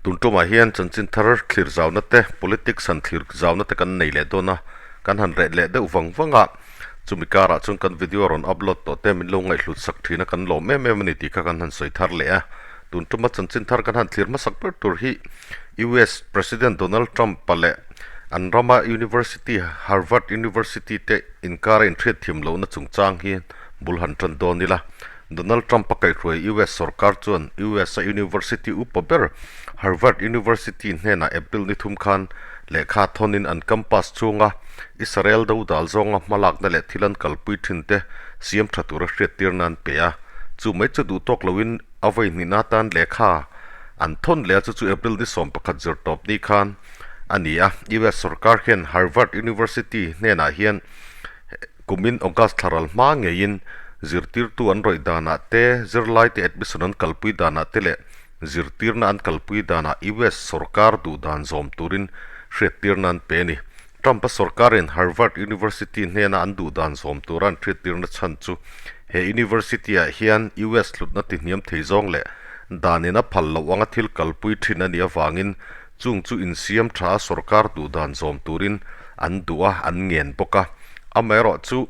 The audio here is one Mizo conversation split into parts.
Tun tumah hian chanchin thar thlir zauna te, politics han thlir zauna te kan nei leh dawn a, kan han reh leh deuh vang vang a, chumi karah chuan kan video rawn upload tawh te min lo ngaihhlut sak thin a, kan lawm em em a ni tih kha kan han sawi thar leh a. Tun tuma chanchin thar kan han thlir hmasak ber tur hi US President Donald Trump-a leh an rama University Harvard University te inkara inhriatthiam lohna chungchang hi bul han tan dawn ila. Donald Trump-a kaihhruai US sorkar chuan US-a university upa ber Harvard University hnenah April ni thum khan lehkha thawnin an campus chhunga Israel dodal zawnga hmalakna leh thil an kalpui thin te siam tha tura hriattir nan pe a. Chu mai chu duh tawk loin a vawi hnihna atan lehkha an thawn leh a, chu chu April ni 11 zirtawp ni khan a ni a. US sorkar hian Harvard University hnenah hian Kumin August thlaral hma ngeiin zirtirtu an rawih danah te, zirlaite admission an kalpui danah te leh zirtirna an kalpui danah US sorkar duh dan zawm turin hriattirna an pe a ni. Trump-a sorkarin Harvard University hnena an duh dan zawm tura an hriattirna chhan chu he university-ah hian US hlutna tihniam thei zawng leh danin a phal loh anga thil kalpui thin a nih avangin Chung chu insiam tha a sorkar duh dan zawm turin an duh a, an ngen bawk a. Amaherawhchu,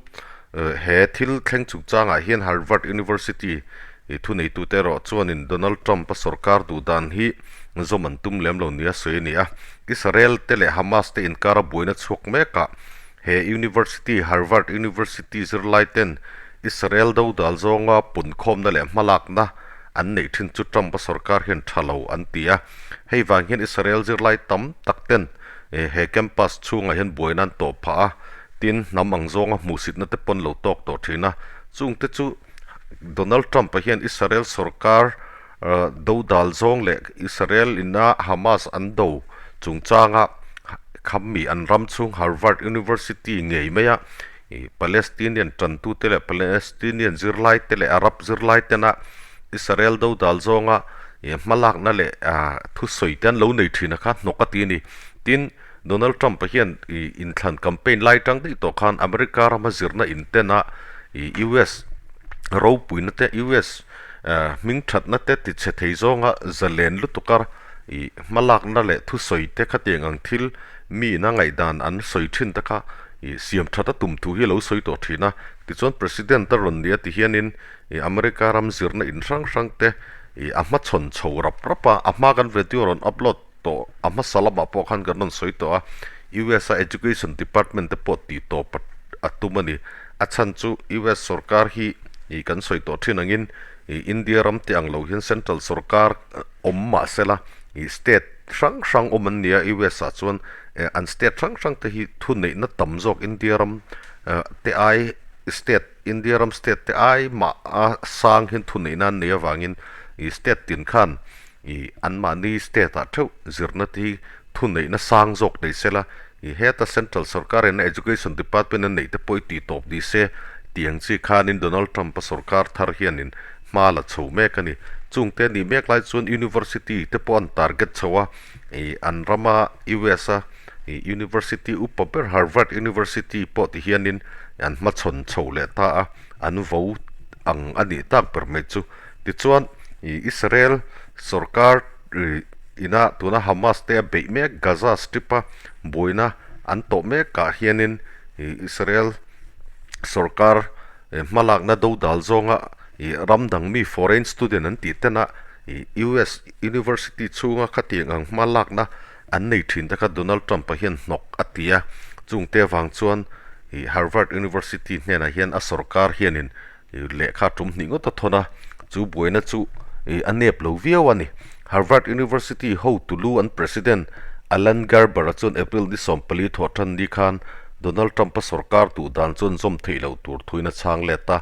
he thil thleng chungchangah hian Harvard University thuneitute erawh chuanin Donald Trump-a sorkar duh dan hi zawm an tum lem lo nia sawi a ni a. Israel te leh Hamas te inkara buaina chhuak mekah he university, Harvard University zirlaiten Israel dodal zawnga punkhawmna leh hmalakna an neih thin chu Trump-a sorkar hian tha lo an ti a. Hei vang hian Israel zirlai tam tak ten he campus chhungah hian buaina an tawh phah a, tin hnam ang zawnga hmuhsitna te pawn lo tawk tawh thin a. Chungte chu Donald Trump-a hian Israel sorkar dodal zawng leh Israel ina Hamas an do chungchanga khammi an ram chhung Harvard University ngei mai a Palestinian tantute leh Palestinian zirlaite leh Arab zirlai tena Israel dodal zawnga hmalakna leh thusawi te an lo nei thin a kha hnawk a ti a ni. Tin, Donald Trump-a hian inthlan campaign lai tang daih tawh khan America rama zirna intena US ropuina te US hming thatna te tichhe thei zawnga zalen lutuk a hmalakna leh thusawi te khatiang ang thil mi ina ngaihdan an sawi thin te kha ih siam that a tum thu hi a lo sawi tawh thin a, tichuan President a rawn ni a ti hianin ih America ram zirna in hrang hrang te ih a hmachhawn chho rap rap a, a hma kan video rawn upload tawh a hmasa lamah pawh khan kan rawn sawi tawh a, US a Education Department te pawh tih tawp a tum a ni, a chhan chu US sorkar hi ih kan sawi tawh thin angin ih India ram te ang lo hian Central sorkar awm mahsela ih state hrang hrang awm an ni a, US ah chuan an state hrang hrang te hi thuneihna tam zawk India ram te ai state India ram state te ai mah a sang hian thuneihna an nei avangin ih state tin khan ih anmahni state ah theuh zirna te hi thuneihna sang zawk nei se la ih heta central sorkar in education department an neih te pawh i tih tawp ni se tih ang chi khanin Donald Trump a sorkar thar hianin hma la chho mek a ni. Chungte nih mek lai chuan university te pawh an target chho a, ih an rama US a ih university upa ber Harvard University pawh ti hianin an hmachhawn chho leh ta a, an vo ang a nih tak ber mai chu. Tichuan ih Israel sorkar ih ina tuna Hamas te a beih mek Gaza Strip a buaina an tawh mekah hianin ih Israel sorkar He hmalakna dodal zawnga ih ram dang mi foreign student an tih tena ih US University chhunga khatiang ang hmalakna an nei thin te kha Donald Trump-a hian hnawk a ti a, chungte avang chuan ih Harvard University hnenah hian a sorkar hianin ih lehkha tum hnih ngawt a thawn a, chu buaina chu ih a nep lo viau a ni. Harvard University hotulu an President Alan Garber-a chuan April ni 14 thawh tan ni khan Donald Trump-a sorkar duh dan chuan zawm theih loh tur thuin a chhang let a.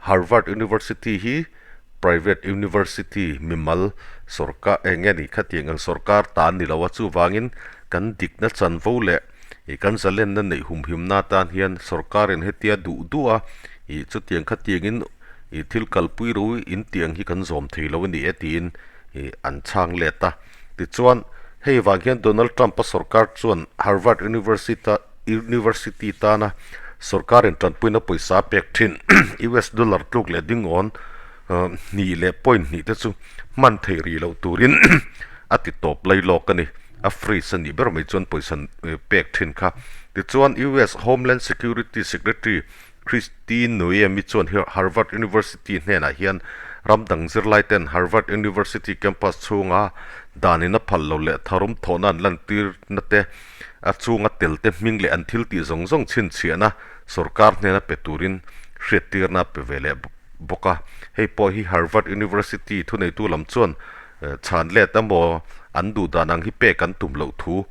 Harvard University hi private university mimal sorkar eng nge nih khatiang ang sorkar ta an ni lo a, chuvangin kan dikna chanvo leh ih kan zalenna neih humhimna atan hian sorkarin hetia duh duh a ih chutiang khatiangin ih thil kalpui ro in tiang hi kan zawm thei lo a ni e tiin ih an chhang let a. Tichuan, hei vang hian Donald Trump-a sorkar chuan Harvard University tana sorkarin tanpuina pawisa a pek thin US dollar tluk leh dingawn hnih leh point hnih te chu hman theih rih loh turin a ti tawp lai lawk a ni. A freeze a nih ber mai chuan pawisa pek thin kha. Tichuan US Homeland Security Secretary Kristi Noem-i chuan Harvard University hnenah hian ram dang zirlai ten Harvard University campus chhunga danin a phal lo leh tharum thawhna an lantirna te, a chunga tel te hming leh an thil tih zawng zawng chhinchhiahna sorkar hnena pe turin hriattirna a pe ve leh bawk a. Hei pawh hi Harvard University thuneitu lam chuan chhan let emaw an duh dan ang hi pek an tum loh thu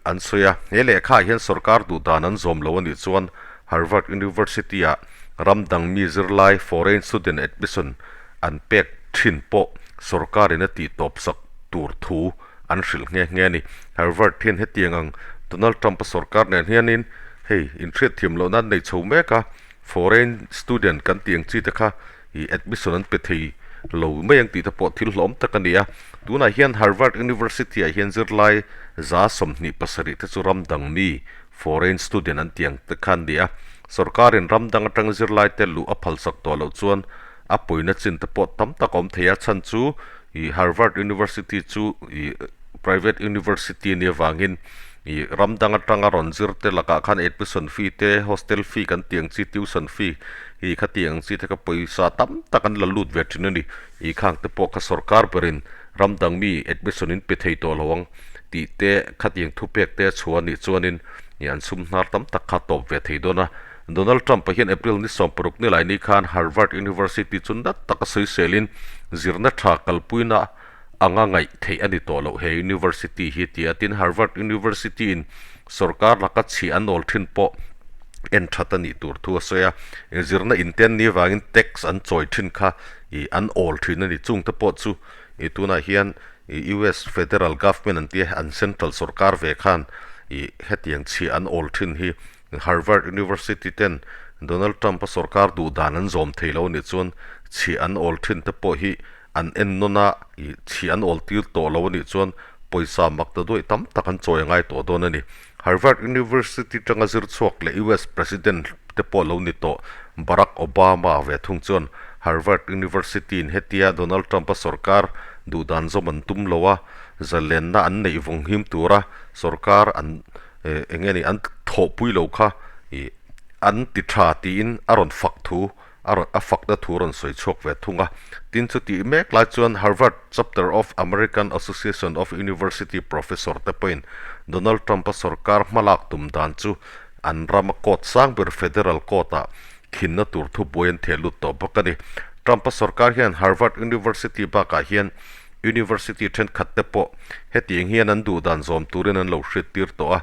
an sawi a. He lehkhaah hian sorkar duh dan an zawm lo a nih chuan Harvard University-ah ram dang mi zirlai foreign student admission an pek thin pawh sorkarin a tih tawp sak tur thu an hrilh nghe nghe a ni. Harvard hian hetiang ang Donald Trump-a sorkar nen hianin hei inhriatthiam lohna an nei chho mek a, foreign student kan tih ang chi te kha ih admission an pe thei lo mai ang tih te pawh thil hlawm tak a ni a. Tunah hian Harvard University-ah hian zirlai 27 te chu ram dang mi foreign student an tih ang te kha an ni a. Sorkarin ram dang atang zirlai te luh a phalsak tawh loh chuan a pawina chin te pawh tam tak a awm thei a, chhan chu ih Harvard University chu ih private university a nih avangin ih ram dang atanga rawn zir te lakah khan admission fee te hostel fee kan tih ang chi tuition fee ih kha tih ang chi te kha pawisa tam tak an la lut ve thin a ni. Ih khang te pawh kha sorkar berin ram dang mi admission in pe thei tawh lo ang tih te khatiang thupek te a chhuah a nih chuanin ih an sum hnar tam tak kha tawp ve thei dawn a. Donald Trump-a hian April ni 60 ni lai ni khan Harvard University chu nat taka sawiselin zirna tha kalpuina anga ngaih theih a ni tawh loh he university hi ti a. Tin, Harvard University-in sorkar laka chhia an awl thin pawh en that a nih tur thu a sawi a. Zirna inten ni avangin tax an chawi thin kha ih an awl thin a ni. Chungte pawh chu ih tunah hian ih US Federal Government an tia an central sorkar ve khan ih hetiang chhia an awl thin hi Harvard University ten Donald Trump-a sorkar duh dan an zawm thei lo anih chuan chhia an awl thin te pawh hi an en nawn a, ih chhia an awl tir tawh lo anih chuan pawisa mak ta duaih tam tak an chawi a ngai tawh dawn a ni. Harvard University tanga zir chhuak leh US President te pawh lo ni tawh Barack Obama ve thung chuan Harvard University in hetia Donald Trump-a sorkar duh dan zawm an tum lo a, zalenna an neih vawng him tura sorkar an eng nge ni an thawhpui lo kha ih an ti tha tiin a rawn fak thu a rawn a fakna thu a rawn sawi chhuak ve thung a. Tin chutih mek lai chuan Harvard Chapter of American Association of University Professor te pawhin Donald Trump-a sorkar hmalak tum dan chu an rama court sang ber federal court-ah khinna tur thubuai an theh lut tawh bawk a ni. Trump-a sorkar hian Harvard University bakah hian University thenkhat te pawh hetiang hian an duh dan zawm turin an lo hriattir tawh a,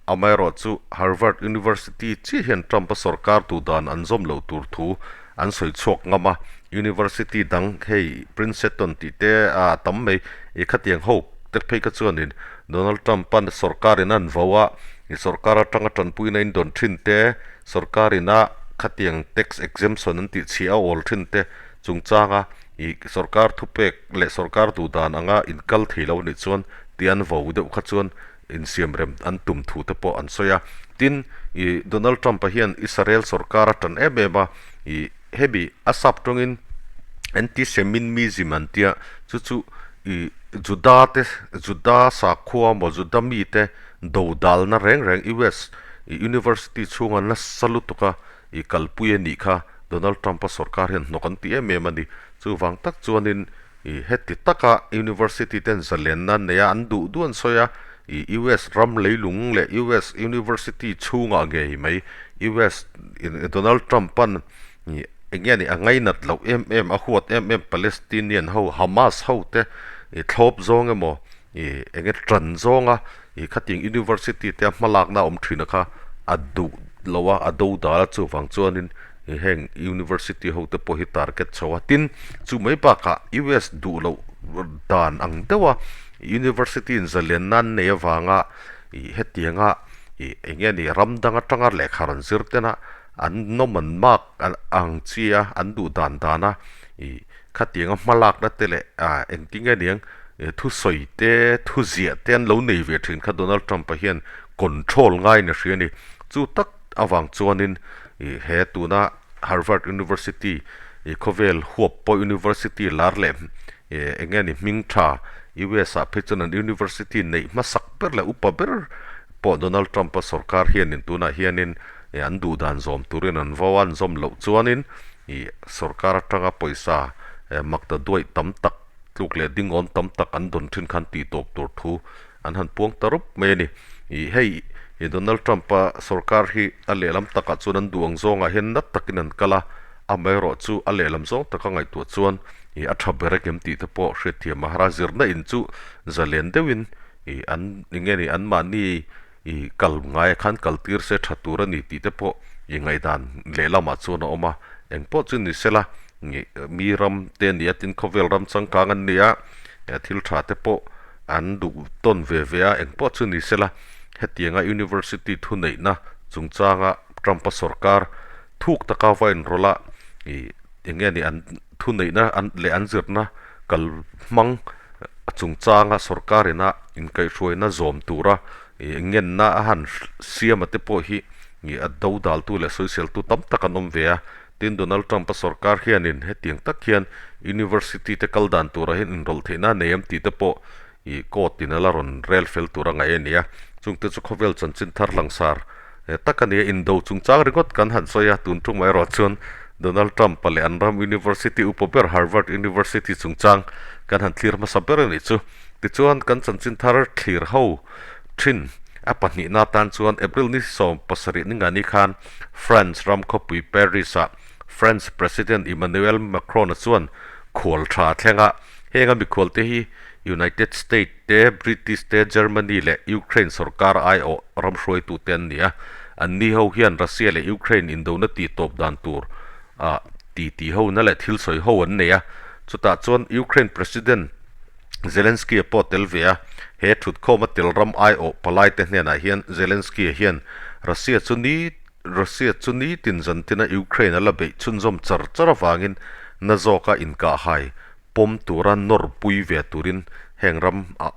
amaherawhchu Harvard University chiah hian Trump-a sorkar duh dan an zawm loh tur thu an sawi chhuak ngam a, University dang hei Princeton tih te a tam mai i khatiang ho te phei kha chuanin Donald Trump-a sorkarin a an vo a, i sorkar atanga tanpuina in dawn thin te, sorkarin a khatiang tax exemption an tih chhiah a awl thin te chungchanga I sorkar thupek leh sorkar duh dan anga inkal thei lo anih chuan tih an vo deuh kha chuan insiamrem an tum thu te pawh an sawi a. Tin, i Donald Trump-a hian Israel sorkar a tan em em a, i hemi a sap tawngin anti-Semitism an tia, chu chu i Juda te, Juda sakhua maw Juda mite do dalna reng reng US University chhunga nasa lutuk a I kalpui a nih kha Donald Trump-a sorkar hian hnawk an ti em em a ni. Chuvang tak chuanin i heti taka university ten zalenna an nei a, an duh duh an sawi a, i US ram leilung leh US university chhungah ngei mai US Donald Trump-a'n i eng nge ni a ngainat loh em em, a huat em em Palestinian ho Hamas ho te i thlawp zawng emaw I enge tan zawnga i khatiang university te a hmalakna a awm thin a kha a duh lo a, a do dal a chuvang chuanin i heng university ho te pawh hi target chho a. Tin, chu mai bakah US duh loh dan ang deuh a university in zalenna an nei avanga i hetianga i enge ni ram dang atanga lehkha rawn zir tena an nawm an mark ang chi a an duh dan dana i Khatianga hmalakna te leh engtin nge niang thusawi te, thuziah te an lo nei ve thin kha Donald Trump-a hian control ngaiin a hria a ni. Chu tak avang chuanin he tuna Harvard University khawvel huap pawh University lar leh eng nge ni hming tha US ah phei chuan an university neih hmasak ber leh upa ber pawh Donald Trump-a sorkar hianin tunah hianin ih an duh dan zawm turin an vo a, an zawm loh chuanin ih sorkar atanga pawisa eh makta duaih tam tak tluk leh dingawn tam tak an dawn thin khan tih tawp tur thu an han puang ta rup mai a ni. Ih hei ih Donald Trump-a sorkar hi a lehlam takah chuan an duh ang zawngah hian nat takin an kal a, amaherawh chu a lehlam zawng taka ngaihtuah chuan ih a tha ber a kem tih te pawh hriatthiam a har a, zirna in chu zalen deuhin ih an eng nge ni anmahni ih kal ngai khan kal tir se tha tur a ni tih te pawh ih ngaihdan lehlamah chuan a awm a, engpawh chu ni sela ih mi ram te a ni a tin khawvel ram changkang an ni a, thil tha te pawh an duh tawn ve ve a, engpawh chu ni sela hetianga university thuneihna chungchanga Trump-a sorkar thuk taka va inrawlh a ih eng nge ni an thuneihna an leh an zirna kal hmang chungchanga sorkar ina inkaihhruaina zawm tura ih ngenna a han siam a te pawh hi ih a do daltu leh sawiseltu tam tak an awm ve a. Tin, Donald Trump-a sorkar hianin hetiang tak hian university te kal dan turah hian inrawlh theihna a nei em tih te pawh ih court in a la rawn rel fel tur a ngaih a ni a. Chungte chu khawvel chanchin thar langsar tak a ni a, indo chungchang ringawt kan han sawi a, tun tumah erawh chuan Donald Trump-a leh an ram university upa ber Harvard University chungchang kan han thlir hmasa ber a nih chu. Tichuan kan chanchin thar thlir ho thin a pahnihna atan chuan April ni 17 ni ngani khan France ram khawpui Paris-ah France President Emmanuel Macron-a chuan khual tha a thleng a, heng a mikhualte hi United State te, British te, Germany leh Ukraine sorkar aiawh ram hruaitute an ni a. Anni ho hian Russia leh Ukraine indona tih tawp dan tur ah titi hona leh thil sawi ho an nei a. Chutah chuan Ukraine President Zelensky-a pawh tel ve a, he thutkhawma tel ram aiawh palaite hnenah hian Zelensky-a hian Russia chu ni Russia chu nitin zantina Ukraine a la beih chhunzawm char char avangin na zawka inkahhai pawm tura nawr pui ve turin heng ram ah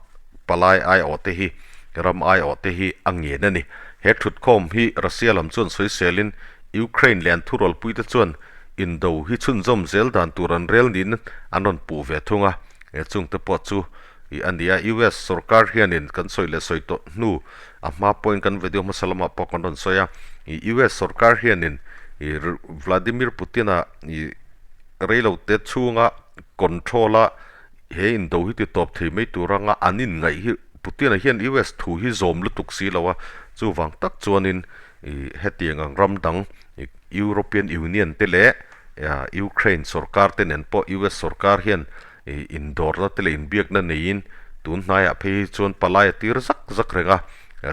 palai aiawh te hi ram aiawh te hi a ngen a ni. He thutkhawm hi Russia lam chuan sawiselin Ukraine leh an thurualpui te chuan indo hi chhunzawm zel dan tur an rel niin an rawn puh ve thung a, he chungte pawh chu ih a ni a. US sorkar hianin kan sawi leh sawi tawh hnu a hma pawhin kan video hmasa lamah pawh kan rawn sawi a, ih US sorkar hianin ih Vladimir Putin-a ih reilote chhunga control a he indo hi ti tawp thei mai tur anga an inngaih hi Putin-a hian US thu hi zawm lutuk si lo a, chuvang tak chuanin ih hetiang ang ram dang European Union te leh Ukraine sorkar te nen pawh US sorkar hian ih indawrna te leh inbiakna neiin tun hnaiah phei hi chuan palai a tir zak zak reng a,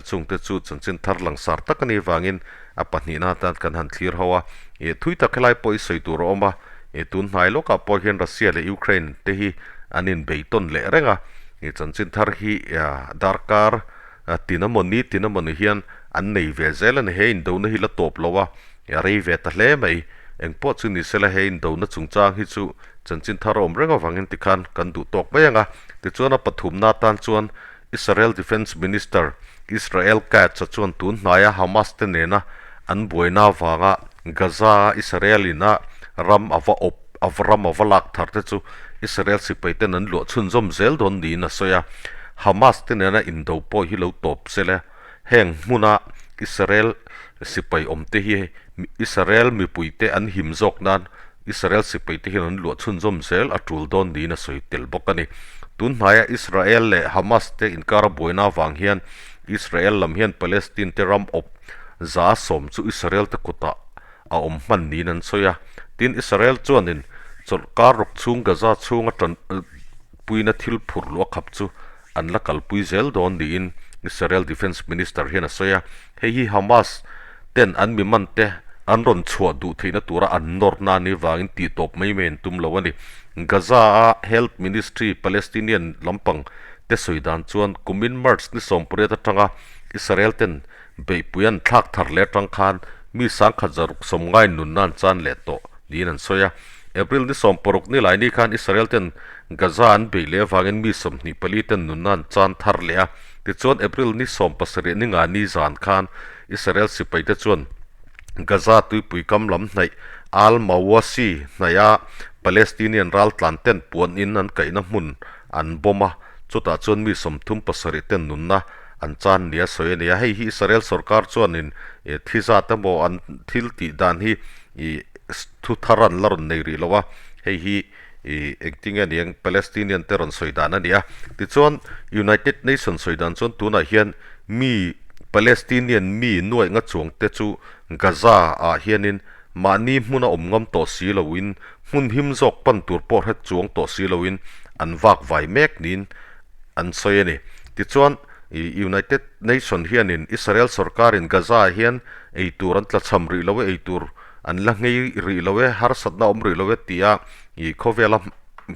chungte chu chanchin thar langsar tak a nih vangin a pahnihna atan kan han thlir ho a, ih thui tak helai pawh i sawi tur a awm a, ih tun hnai lawkah pawh hian Russia leh Ukraine te hi an inbei tawn leh reng a, ih chanchin thar hi darkar tin a mawni tin a mawni hian an nei ve zel a ni, he indona hi la tawp lo a, a rei ve ta hle mai, engpawh chu ni sela he indona chungchang hi chu chanchin thar a awm reng avangin tikhan kan duh tawk mai ang a, tichuan a pathumna atan chuan Israel Defence Minister Israel Katz-a chuan tun hnaia Hamas te nena an buaina avanga Gaza-a Israel ina ram a va awp a ram a va lak thar te chu Israel sipai ten an luah chhunzawm zel dawn niin a sawi a. Hamas te nena indo pawh hi lo tawp se le. Heng hmuna Israel sipai awm te hi Israel mipuite an him zawk nan Israel sipaite hian an luah chhunzawm zel a tul dawn niin a sawi tel bawk a ni. Tun hnaia Israel leh Hamas te inkara buaina avang hian Israel lam hian Palestine te ram awp 110 chu Israel te kutah a awm hman niin an sawi a. Tin, Israel chuanin chawlhkar ruk chhung Gaza chhunga tanpuina thil phurh luah khap chu an la kalpui zel dawn niin Israel Defence Minister hian a sawi a, hei hi Hamas ten an mi man te an rawn chhuah duh theihna tura an nawrna a nih vangin tih tawp mai mai an tum lo a ni. Gaza-a Health Ministry Palestinian lampang te sawi dan chuan kumin March ni 18 atanga Israel ten beihpui an thlak thar leh atang khan mi 1690 nunna an chan leh tawh niin an sawi a. April ni 16 ni lai ni khan Israel ten Gaza an beih leh avangin mi 24 ten nunna an chan thar leh a. Tichuan April ni 17 ni nga ni zan khan Israel sipaite chuan Gaza tuipui kam lam hnaih Al Mawasi hnaiha Palestinian raltlan ten puan in an kaihna hmun an bomb a. Chutah chuan mi 37 ten nunna an chan nia sawi a ni a. Hei hi Israel sorkar chuanin thi zat emaw an thil tih dan hi ih thu thar an la rawn nei rih lo a. Hei hi ih engtinge ni ang Palestinian te rawn sawi dan a ni a. Tichuan United Nations sawi dan chuan tunah hian mi Palestinian mi nuaih nga chuang te chu Gaza ah hianin mahni hmuna awm ngam tawh si loin hmun him zawk pan tur pawh hret chuang tawh si loin an vak vai mek niin an sawi a ni. Tichuan, United Nation hianin Israel sorkarin Gaza ah hian ei tur an tlachham rih lo e, ei tur an la nghei rih lo e, harsatna a awm rih lo e tia khawvela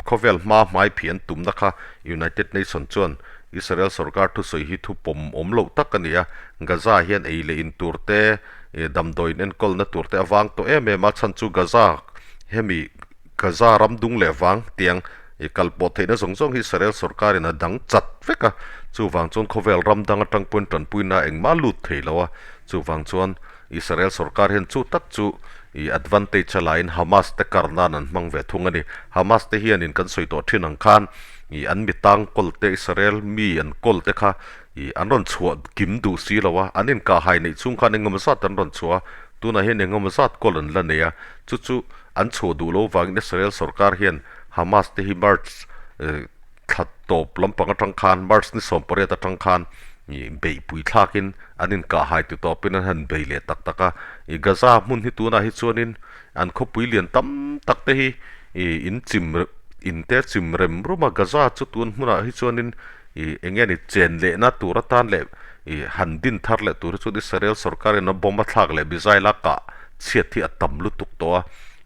khawvel hma hmai phih an tumna kha United Nation chuan Israel sorkar thusawi hi thu pawm awm loh tak a ni a. Gaza ah hian ei leh in tur te, damdawi in enkawlna tur te a vang tawh em em a, chhan chu Gaza hemi Gaza ram dung leh vang tiang i kal pawh theihna zawng zawng hi Israel sorkarin a dang chat vek a, chuvang chuan khawvel ram dang atang pawhin tanpuina engmah lut thei lo a, chuvang chuan Israel sorkar hian chu tak chu i advantage a laiin Hamas te kar nan an hmang ve thung a ni. Hamas te hianin kan sawi tawh thin ang khan i an mi tang kawl te Israel mi an kawl te kha I an rawn chhuah kim duh si lo a, an inkahhai neih chhung khan engemaw zat an rawn chhuah a, tunah hian engemaw zat kawl an la nei a, chu chu an chhuah duh lo vangin Israel sorkar hian Hamas te hi March thla tawp lampang atang khan, March ni 18 atang khan i beihpui thlakin an inkahhai ti tawpin an han bei leh tak tak a. I Gaza hmun hi tunah hi chuanin an khawpui lian tam tak te hi i in chim in te chim rem rum a, Gaza chu tun hmunah hi chuanin Ih eng nge ni chen lehna tur atan leh ih han din thar leh tur hi chuan Israel sorkarin a bomb a thlak leh missile a kah chhiat hi a tam lutuk tawh a,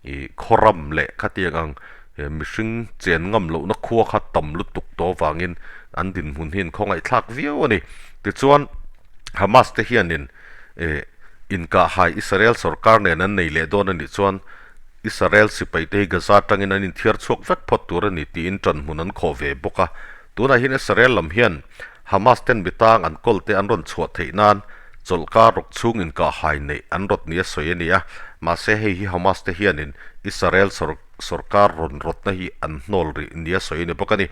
ih khawram leh khatiang ang mihring chen ngam lohna khua kha tam lutuk tawh avangin an dinhmun hi an khawngaihthlak viau a ni. Tichuan Hamas te hianin ih inkahhai Israel sorkar nen an nei leh dawn a nih chuan Israel sipai te hi Gaza atangin an inthiar chhuak vek phawt tur a ni tiin ṭanhmun an khawh ve bawk a. Tunah hian Israel lam hian Hamas ten mi tang an kawl te an rawn chhuah theih nan chawlhkar rawk chhung inkahhai neih an rawt nia sawi a ni a, mahse hei hi Hamas te hianin Israel sorkar rawn rawtna hi an hnawl rih nia sawi a ni bawk a ni.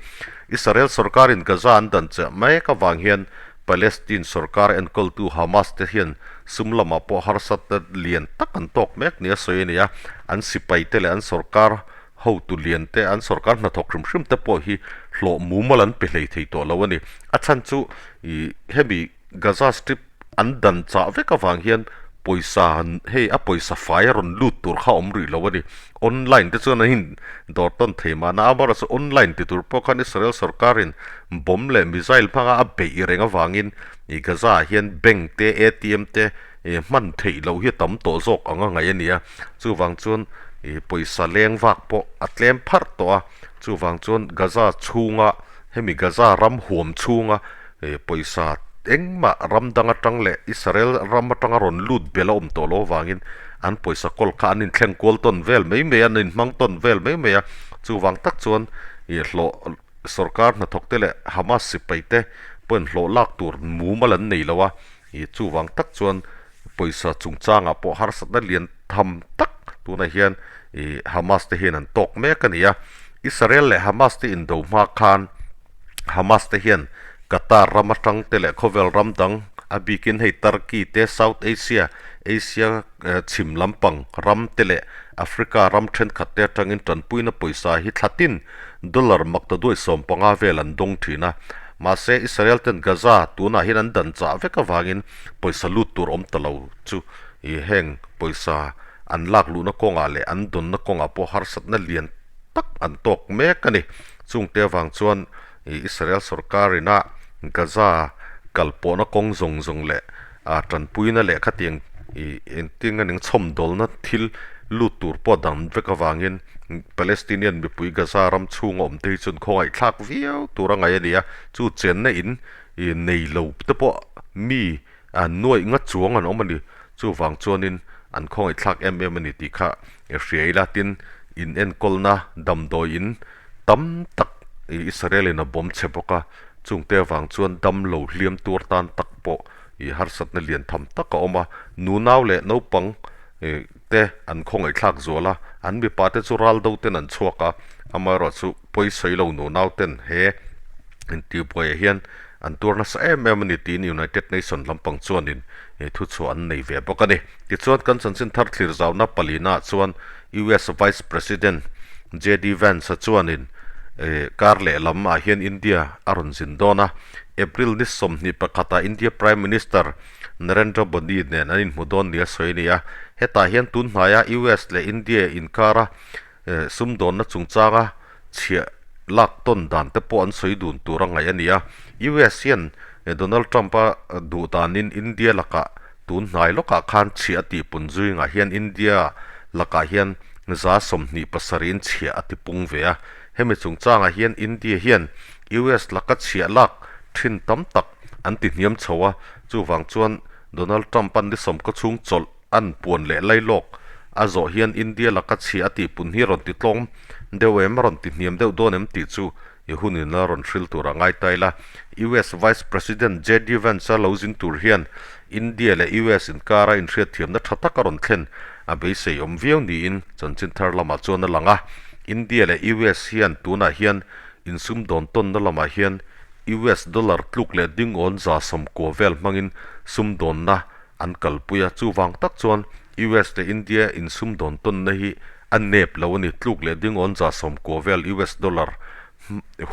Israel sorkarin Gaza an dan chiah mek avang hian Palestine sorkar enkawltu Hamas te hian sum lamah pawh harsatna lian tak an tawk mek nia sawi a ni a, an sipai te leh an sorkar Hotu lian te, an sorkar hnathawk hrim hrim te pawh hi hlawh mumal an pe hlei thei tawh lo a ni. A chhan chu ih hemi Gaza Strip an dan chah vek avang hian pawisa hei a pawisa fai a rawn lut tur kha a awm rih lo a ni. Online te chuan an in dawr tawn thei mahna amaherawhchu online ti tur pawh khan Israel sorkarin bomb leh missile hmanga a beih reng avangin ih Gaza ah hian bank te ATM te ih hman theih loh hi a tam tawh zawk ang a ngaih a ni a. Chuvang chuan ih pawisa leng vak pawh a tlem pharh tawh a, chuvang chuan Gaza chhunga hemi Gaza ram huam chhunga ih pawisa engmah ram dang atang leh Israel ram atanga rawn lut bel a awm tawh loh avangin an pawisa kawl kha an inthleng kual tawn vel mai mai a, an inhmang tawn vel mai mai a, chuvang tak chuan ih hlawh sorkar hnathawk te leh Hamas sipai te pawhin hlawh lak tur mumal an nei lo a, ih chuvang tak chuan Pawisa chungchangah pawh harsatna lian tham tak tunah hian ih Hamas te hian an tawk mek a ni a. Israel leh Hamas te indo hma khan Hamas te hian Qatar ram atang te leh khawvel ram dang a bikin hei Turkey te, South Asia, Asia chhim lampang ram te leh Africa ram thenkhat te atangin tanpuina pawisa hi thlatin dollar maktaduai 15 vel an dawng thin a. Mahse Israel ten Gaza tunah hian an dan chah vek avangin Pawisa lut tur awm ta lo chu ih heng pawisa an lak luhna kawngah leh an dawnna kawngah pawh harsatna lian tak an tawk mek a ni. Chungte avang chuan ih Israel sorkar ina Gaza kal pawhna kawng zawng zawng leh ah tanpuina leh khatiang ih engtin a ning chhawmdawlna thil lut tur pawh dang vek avangin Palestinian mipui Gaza ram chhunga awmte hi chuan khawngaihthlak viau tur a ngaih a ni a, chu chenna in Ih nei lo te pawh mi an nuaih nga chuang an awm a ni. Chuvang chuanin an khawngaihthlak em em a ni tih kha i hria ila. Tin, in enkawlna damdawi in tam tak ih Israel in a bawm che bawk a. Chungte avang chuan dam lo hliam tur tan tak pawh ih harsatna lian tham tak a awm a. Nunau leh naupang ih te an khawngaihthlak zual a. An mipa te chu ral do ten an chhuak a. Amaherawhchu pawisawi lo nunau ten he. Intihbuaiah hian an tuar nasa em em a ni tiin United Nation lampang chuanin thuchhuah an nei ve bawk a ni. Tichuan kan chanchin thar thlir zauna palinaah chuan US Vice President JD Vance-a chuanin kar lehlam ah hian India a rawn zin dawn a. April ni 21 ah India Prime Minister Narendra Modi nen an inhmu dawn nia sawi a ni a. Hetah hian tun hnaia US leh India inkara Sumdawnna chungchanga chhiah lak tawn dan te pawh an sawi dun tur a ngaih a ni a. US hian Donald Trump-a duh danin India lakah tun hnai lawkah khan chhiah a tihpun zuingah hian India lakah hian 27% in chhiah a tipung ve a. Hemi chungchangah hian India hian US laka chhiah lak thin tam tak an ti hniam chho a, chuvang chuan Donald Trump-a'n ni sawmkaw chhung chawlh An puan leh lailawk a zawh hian India laka chhia a tihpun hi rawn ti tlawm deuh em, rawn ti hniam deuh dawn em tih chu i hunin a rawn hril tur a ngai ta ila. US Vice President JD Vance-a lo zin tur hian India leh US inkara inhriatthiamna tha tak a rawn thlen a beisei awm viau niin chanchin thar lamah chuan a lang a. India leh US hian tunah hian insumdawn tawnna lamah hian US dollar tluk leh dingawn 90% vel hmangin sumdawnna an kalpui a, chuvang tak chuan US leh India insumdawn tawnna hi a nep lo a ni. Tluk leh dingawn 90% vel US dollar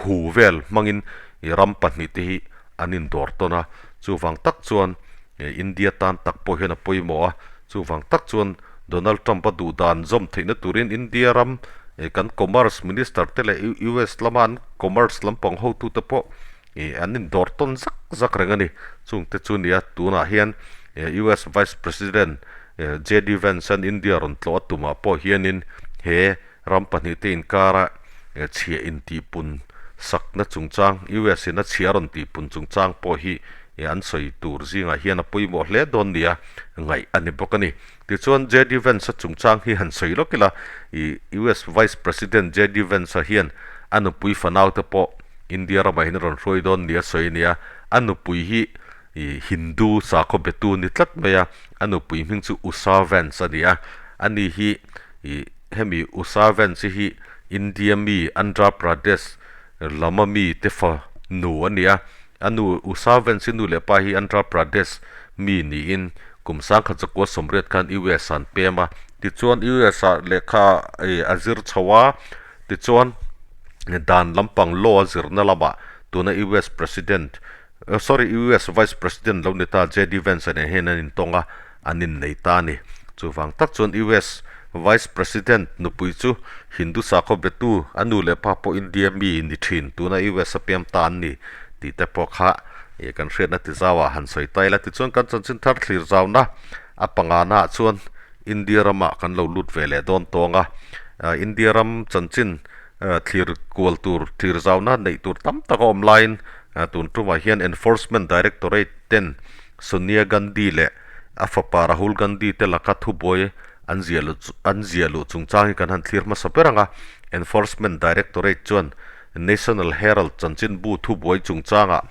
hu vel hmangin ram pahnih te hi an indawr tawn a, chuvang tak chuan India tan tak pawh hian a pawimawh a, chuvang tak chuan Donald Trump a duh dan zawm theihna turin India ram kan Commerce Minister te leh US lama an Commerce lampang hotute pawh Ih an indawr tawn zak zak reng a ni. Chungte chu nia tunah hian US Vice President JD Vance an India rawn tlawh a tumah pawh hianin he ram pahnihte inkara chhiah intihpun sakna chungchang US in a chhiah rawn tihpun chungchang pawh hi an sawi tur zingah hian a pawimawh hle dawn nia ngaih a ni bawk a ni. Tichuan JD Vance a chungchang hi han sawi lawk ila ih US Vice President JD Vance a hian a nupui fanaute pawh India ramah hian a rawn hruai dawn nia sawi a nia. A nupui hi ih Hindu sakhaw betu a ni tlat mai a, a nupui hming chu Usha Vance a ni a. Ani hi ih hemi Usha Vance hi India mi Andhra Pradesh lama mi te fa nu a ni a. A nu Usha Vance-i nu leh pa hi Andhra Pradesh mi niin kum 1980 khan US ah an pem a. Tichuan US ah lehkha ih a zir chho a, Tichuan, dan lampang law a zirna lamah tuna US President, sorry, US Vice President lo ni ta JD Vance-a nen hian an intawng a, an innei ta a ni. Chuvang tak chuan US Vice President nupui chu Hindu sakhaw betu, a nu leh pa pawh India mi ni thin, tuna US a piam ta an ni tih te pawh kha kan hriatna ti zauah han sawi ta ila. Tichuan kan chanchin thar thlir zauna a pangana ah chuan India ramah kan lo lut ve leh dawn tawng a, India ram chanchin thlir kual tur, thlir zauna neih tur tam tak a awm laiin tun tumah hian Enforcement Directorate ten Sonia Gandhi leh a fapa Rahul Gandhi te laka thubuai an ziah luh an ziah luh chungchang hi kan han thlir hmasa ber ang a. Enforcement Directorate chuan National Herald chanchinbu thubuai chungchangah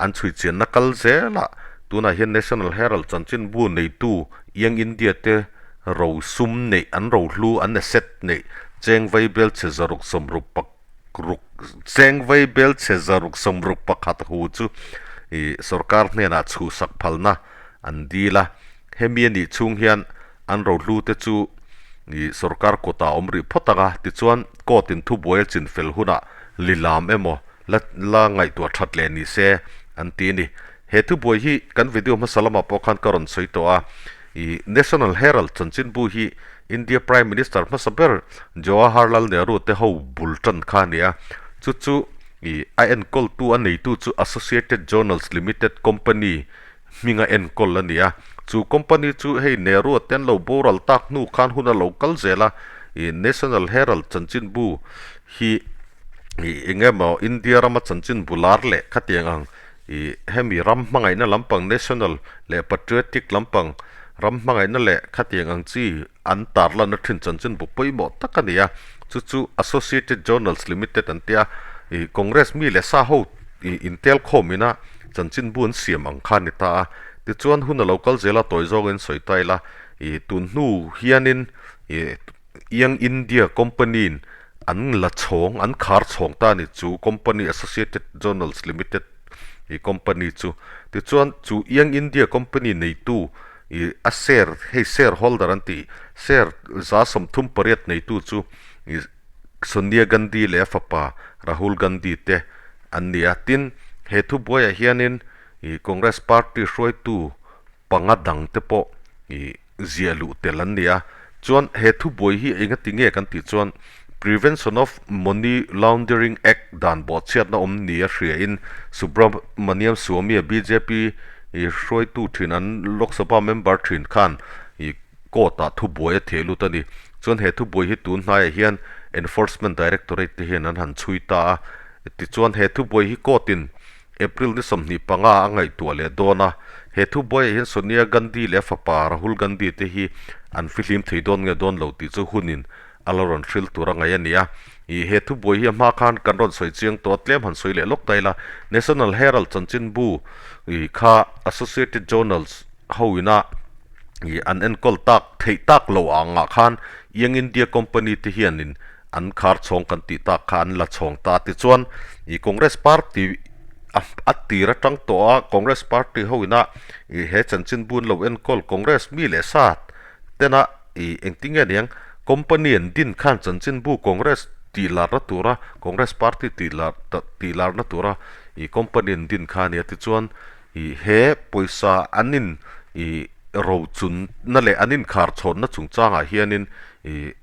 an chhuichianna kal zelah tunah hian National Herald chanchinbu neitu Young India te ro sum neih an ro hlu an asset neih cheng vai bel chhe 660 ruk cheng vai bel chhe 661 hu chu ih sorkar hnenah chhuhsak phalna an dil a. Hemi a nih chhung hian an ro hlu te chu ih sorkar kutah awm rih phawt ang a, tichuan court in thubuai a chin fel hunah lilam emaw la la ngaihtuah that leh ni se an ti a ni. He thubuai hi kan video hmasa lamah pawh khan ka rawn sawi tawh a, ih National Herald chanchinbu hi India Prime Minister hmasa ber Jawaharlal Nehru te ho bul tan kha a ni a, chu chu ih a enkawltu a neitu chu Associated Journals Limited Company hminga enkawl a ni a, chu company chu hei Nehru te an lo boral tak hnu khan hun a lo kal zel a, ih National Herald chanchinbu hi ih eng emaw India rama chanchinbu lar leh khatiang ang Ih, hemi ram hmangaihna lampang national leh patriotic lampang ram hmangaihna leh khatiang ang chi an tarlanna thin chanchinbu pawimawh tak a ni a, chu chu Associated Journals Limited an tia, ih, Congress mi leh sa ho ih intel khawm ina chanchinbu an siam ang kha a ni ta a. Tichuan hun a lo kal zel a, tawi zawngin sawi ta ila, ih, tun hnu hianin ih Young India Company-in. an la chhawng, an khar chhawng ta a ni chu company Associated Journals Limited ih company chu. Tichuan chu Young India company neitu ih a share hei share holder an tih share 38% neitu chu ih Sonia Gandhi leh a fapa Rahul Gandhi te an ni a. Tin, he thubuaiah hianin ih Congress party hruaitu panga dang te pawh ih ziah luh tel an ni a. Chuan he thubuai hi engati nge kan tih chuan Prevention of Money Laundering Act dan bawhchhiatna awm ni a hria in Subramaniam Swamy a bjp ih hruaitu thin an Lok Sabha member thin khan ih court ah thubuai a theh lut a ni. Chuan he thubuai hi tun hnaiah hian Enforcement Directorate te hian an han chhui ta a. Tichuan he thubuai hi court in April ni 25 a ngaihtuah leh dawn a, he thubuaiah hian Sonia Gandhi leh a fapa Rahul Gandhi te hi an fihlim thei dawn nge dawn lo tih chu hunin a la rawn hril tur a ngaih a ni a. Ih, he thubuai hi a hma khan kan rawn sawi chiang tawh a, tlem han sawi leh lawk ta ila, National Herald chanchinbu ih kha Associated Journals ho ina ih an enkawl tak theih tak loh angah khan Young India Company te hianin an khar chhawng kan tih tak kha an la chhawng ta tichuan ih Congress party a a tir atang tawh a Congress party ho ina ih he chanchin bun lo enkawl Congress mi leh sa tena ih engtin nge niang company an din khan chanchin bu Congress tih larna tura Congress party tih lar tih larna tura ih company an din kha a nia tichuan ih he pawisa an in ih rochun na leh an inkhar chhawnna chungchangah hianin ih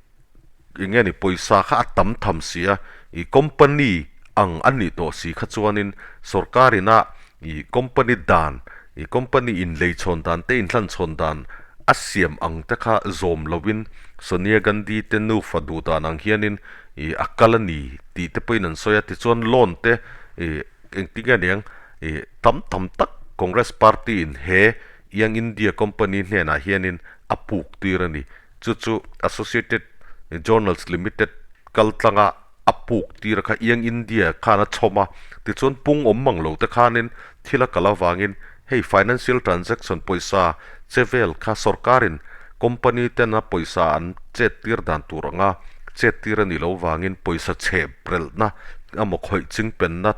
Eng nge ni pawisa kha a tam tham si a, i company ang a nih tawh si kha chuanin sorkar ina i company dan, i company inlei chhawn dan te inhlan chhawn dan a siam ang te kha zawm loin Sonia Gandhi te nufa duh dan ang hianin i a kal a ni tih te pawhin an sawi a, tichuan loan te i engtin nge niang i tam tam tak Congress party in he Young India company hnenah hianin a puk tir a ni. Chu chu Associated Journals Limited kal tlanga a puk tir kha Young India khan a chhawm a, tichuan pung awm mang lo te khanin thil a kal avangin hei financial transaction pawisa che vel kha sorkarin company tena pawisa an chet tir dan tur anga chet tir a nih loh vangin pawisa chhe relhna emaw khawih chingpenna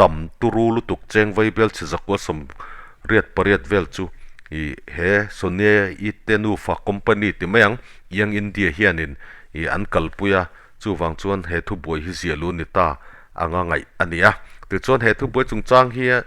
tam turu lutuk cheng vai bel chhe 188 vel chu ih he Sonia i te nufa company ti mai ang Young India hianin ih an kalpui a, chuvang chuan he thubuai hi zia lu ni ta anga ngaih a ni a. Tichuan he thubuai chungchang hi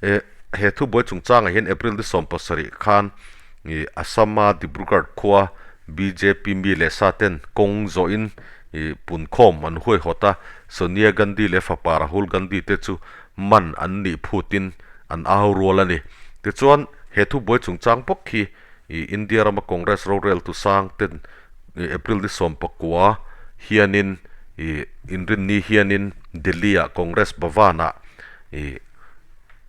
eh he thubuai chungchangah hian April ni 17 khan ih Assam-a Dibrugarh khua bjp mi leh sa ten kawng zawhin ih punkhawm an huaihawt a, Sonia Gandhi leh fapa Rahul Gandhi te chu man an nih phutin an au rual a ni. Tichuan, he thubuai chungchang bawk hi ih India rama Congress roreltu sang ten ih April ni 19 hianin ih inrinni hianin Delhi-ah Congress Bhavan-ah ih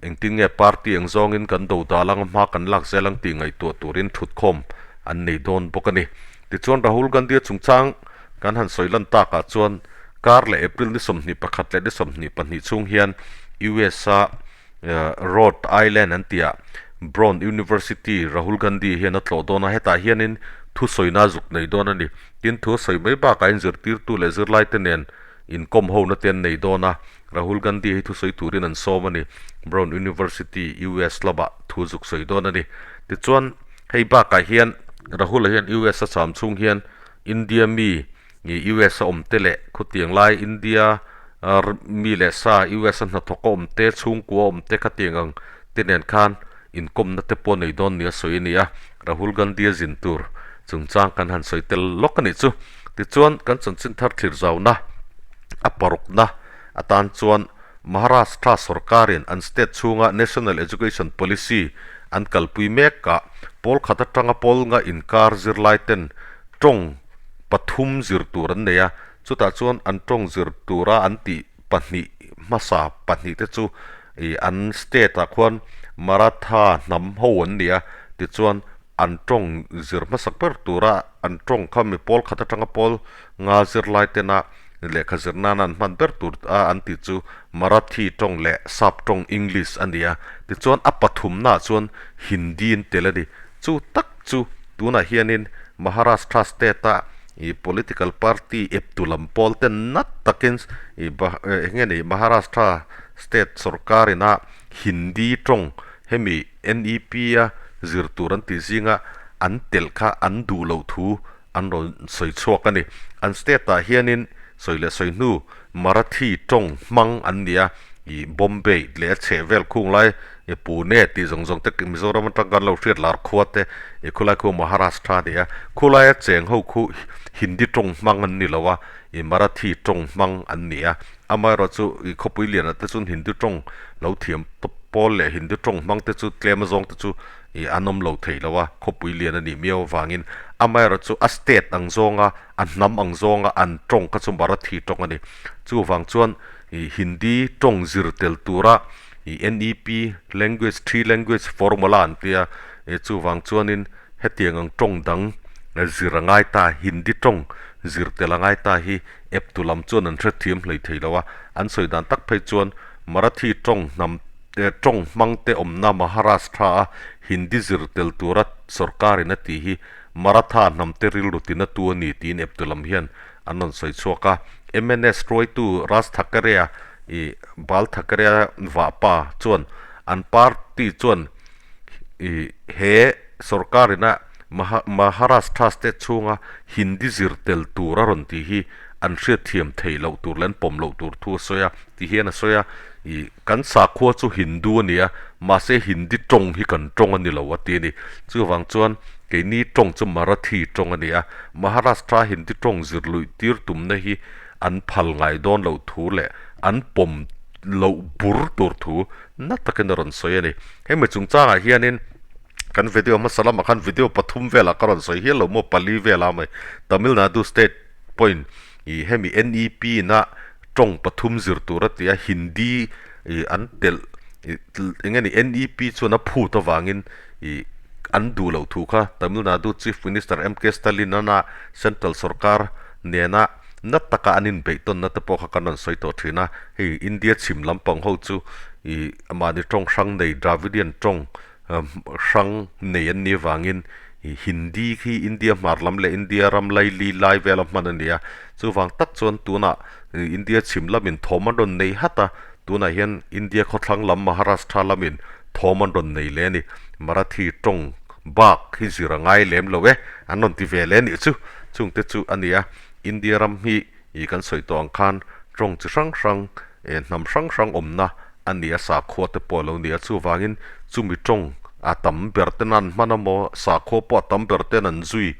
engtin nge party ang zawngin kan do dal ang a hma kan lak zel ang tih ngaihtuah turin thutkhawm an nei dawn bawk a ni. Tichuan Rahul Gandhi-a chungchang kan han sawi lan takah chuan kar leh April ni 21 leh ni 22 chhung hian US-a Rhode Island an tihah Brown University Rahul Gandhi hian a tlawh dawn a, hetah hianin thusawina zuk nei dawn a ni. Tin, thu a sawi mai bakah hian zirtirtu leh zirlaite nen inkawm hona te an nei dawn a, Rahul Gandhi hi thusawi turin an sawm a ni. Brown University, US lamah thu zuk sawi dawn a ni. Tichuan, hei bakah hian Rahul-a hian US a cham chhung hian India mi US a awm te leh khutiang lai India mi leh sa US a hnathawk a awm te, chhungkua a awm te khatiang ang te nen khan inkawmna te pawh nei dawn nia sawi a ni a. Rahul Gandhi-a zin tur chungchang kan han sawi tel lawk a nih chu. Tichuan, kan chanchin thar thlir zauna a parukna atan chuan Maharashtra sorkarin an state chhunga National Education Policy an kalpui mek a, pawl khat atanga pawl nga inkar zirlai ten tawng pathum zir tur an nei a, chutah chuan an tawng zir tura an tih pahnih hmasa pahnih te chu ih an state ah khuan Maratha hnam ho an ni a, tichuan an tawng zir hmasak ber tura an tawng kha mi pawl khat atanga pawl nga zirlai tena lehkha zir nana an hman ber tur a an tih chu Marathi tawng leh Sap tawng English a ni a, tichuan a pathumnaah chuan Hindi an tel a ni. Chu tak chu tunah hianin Maharashtra state-a. Ih political party eptu lam pawl te nat takin ih eng nge ni Maharashtra state sorkar ina Hindi tawng hemi NEP a zir tur an tih zinga an telh kha an duh loh thu an rawn sawi chhuak a ni. An state ah hianin sawi leh sawi hnu Marathi tawng hmang an ni a, ih Bombay leh a chheh vel khung lai ih Pune tih zawng zawng te Mizoram atang khan lo hriat lar khua te ih khulai khu Maharashtra a ni a, khulaia cheng ho khu Hindi tawng hmang an ni lo a, ih Marathi tawng hmang an ni a. Amaherawhchu ih khawpui lianah te chuan Hindu tawng lo thiam pawl leh Hindu tawng hmang te chu tlem azawng te chu ih an awm lo thei lo a, khawpui lian a nih miau avangin amaherawhchu a state ang zawnga a hnam ang zawnga an tawng kha chu Marathi tawng a ni. Chuvang chuan ih Hindi tawng zir tel tura ih NEP language three language formula an tia ih chuvang chuanin hetiang ang tawng dang zir a ngai ta Hindi tawng zir tel a ngai ta hi eptu lam chuan an hrethiam hlei thei lo a, an sawi dan tak phei chuan Marathi tawng hnam tawng hmang te awmna Maharashtra a Hindi zir tel tura sorkarin a tih hi Maratha hnam te rilru tina tu a ni tiin eptu lam hian an rawn sawi chhuak a. MNS hruaitu Raj Thackeray-a ih Bal Thackeray-a vahpa chuan an party chuan ih he sorkarina Maharashtra state chhunga Hindi zir tel tur a rawn tih hi an hriatthiam theih loh tur leh an pawm loh tur thu a sawi a ti hian a sawi a, ih kan sakhua chu Hindu a ni a, mahse Hindi tawng hi kan tawng a ni lo a ti a ni. Chuvang chuan keini tawng chu Marathi tawng a ni a, Maharashtra Hindi tawng zir luih tir tumna hi an phal ngai dawn loh thu leh an pawm loh bur tur thu na takin a rawn sawi a ni. Hemi chungchangah hianin Kan video hmasa lamah khan video pathum velah ka rawn sawi hial lo maw pali velah mai Tamil Nadu state point ih hemi NEP ina tawng pathum zir tur a ti a Hindi ih an telh ih eng nge ni NEP chuan a phut avangin ih an duh loh thu kha Tamil Nadu Chief Minister MK Stalin ana central sorkar nena na taka an inbeih tawnna te pawh kha kan rawn sawi tawh thin a hei India chhim lampang ho chu ih mahni tawng hrang nei Dravidian tawng hrang nei an nih avangin Hindi khi India hmar lam leh India ram laili lai vela hman a ni a, chuvang tak chuan tunah India chhim lamin thawm an rawn nei hat a, tunah hian India khawthlang lam Maharashtra lamin thawm an rawn nei leh a ni. Marathi tawng bak hi zir a ngai lem lo e, an rawn ti ve leh a nih chu. Chungte chu a ni a, India ram hi ih kan sawi tawh ang khan tawng chi hrang hrang eh hnam hrang hrang awmna a ni a, sakhua te pawh a lo ni a, chuvangin chumi tawng a tam ber ten an hman amaw sakhua pawh a tam ber ten an zui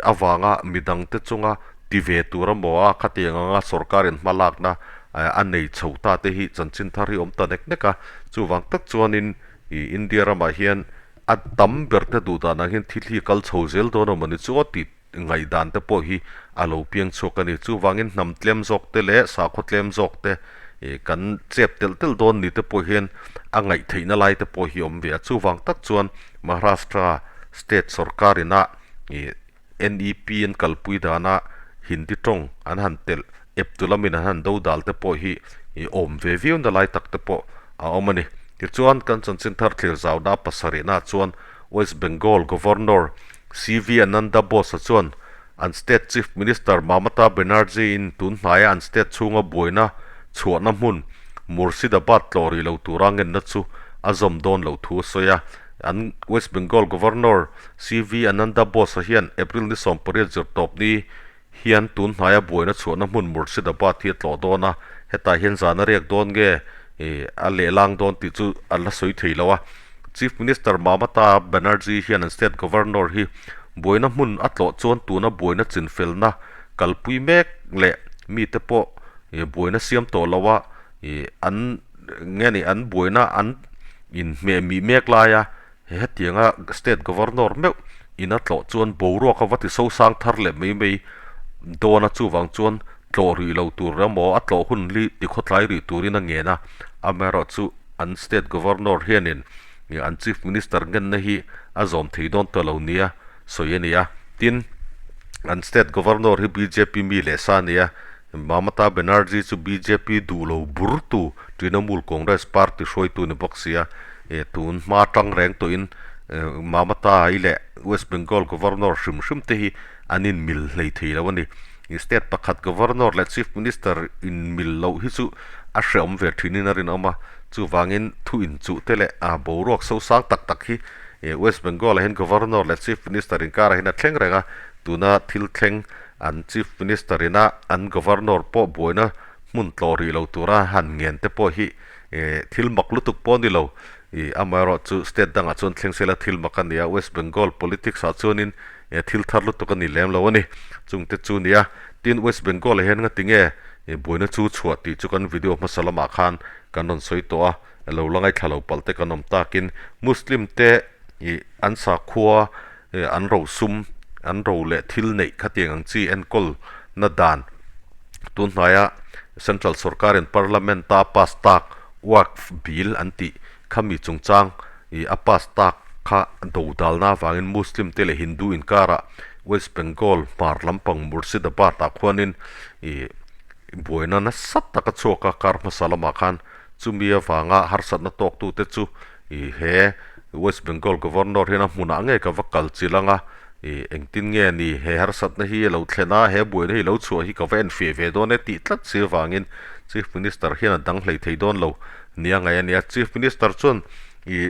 avanga midang te chunga ti ve tur amaw a khatiang anga sorkarin hma lakna a nei chho ta te hi chanchin thar hi awm ta nek nek a, chuvang tak chuanin ih India ramah hian a tam ber te duh danah hian thil hi a kal chho zel dawn amaw ni chu aw tih Ngaihdan te pawh hi a lo piang chhuak a ni. Chuvangin hnam tlem zawk te leh sakhaw tlem zawk te kan chep telh telh dawn ni te pawh hian a ngaih theihna lai te pawh hi a awm ve a. Chuvang tak chuan Maharashtra state sorkar ina NEP an kalpui dana Hindi tawng an han telh ep tu lamin an han do dal te pawh hi awm ve viau na lai tak te pawh a awm a ni. Tichuan kan chanchin thar thlir zauna pasarihna chuan West Bengal Governor CV Ananda Bose-a chuan an state Chief Minister Mamata Banerjee-in tun hnaia an state chhunga buaina chhuahna hmun Murshidabad tlawh rih lo tura ngenna chu a zawm dawn loh thu a sawi a. An West Bengal Governor CV Ananda Bose-a hian April ni 18 zirtawpni hian tun hnaia buaina chhuahna hmun Murshidabad hi a tlawh dawn a, hetah hian zan a riak dawn nge ih a lehlang dawn tih chu a la sawi thei lo a. Chief Minister Mamata Banerjee hian an state governor hi buaina hmun a tlawh chuan tuna buaina chinfelna kalpui mek leh mite pawh ih buaina siam tawh lo a ih an nge ni an buaina an inhmeh mih mek laia He hetianga State Governor meuh in a tlawh chuan boruak a va ti sosang thar leh mai mai dawn a, chuvang chuan tlawh rih lo tur emaw a tlawh hun li ti khawtlai rih turin a ngen a, amaherawhchu an State Governor hianin an Chief Minister ngenna hi a zawm thei dawn ta lo nia sawi a ni a, tin an State Governor hi bjp mi leh sa a ni a, Mamata Banerjee chu bjp duh lo burtu Trinamool Congress party hruaitu ni bawk sia. E tun hma tang reng tawhin Mamata i leh West Bengal Governor hrim hrim te hi an inmil hlei thei lo a ni. State pakhat Governor leh Chief Minister inmil loh hi chu a hrehawm ve thinin a rinawm a, chuvangin thu inchuh te leh boruak sosang tak tak hi West Bengal ah hian Governor leh Chief Minister inkarah hian a thleng reng a, tuna thil thleng an Chief Minister ina an Governor pawh buaina hmun tlawh rih lo tura han ngen te pawh hi thil mak lutuk pawh a ni lo. Amaherawh chu state dangah chuan thleng sela thil mak a ni a, West Bengal politics ah chuanin thil thar lutuk a ni lem lo a ni. Chungte chu nia, tin West Bengal ah hian ngati nge buaina chu chhuah tih chu kan video hmasa lamah khan kan rawn sawi tawh a, lo la ngaithla lo palh te kan awm takin Muslim te an sakhua an rosum an ro leh thil neih khatiang ang chi enkawl na dan tun hnaia Central sorkarin Parliament a pass tak Waqf Bill an tih khami chungchang a pass tak kha dodalna avangin Muslim te leh Hindu inkarah West Bengal hmar lampang Murshidabad ah khuanin buaina nasa tak a chhuak a, kar hmasa lamah khan chumi avanga harsatna tawktute chu he West Bengal Governor hian a hmunah ngei ka va kal chilh ang a, engtin nge ni he harsatna hi a lo thlen a, he buaina hi lo chhuah hi ka va enfiah ve dawn e tih tlat si avangin Chief Minister hian a dang hlei thei dawn lo nia ngaih a ni a. Chief Minister chuan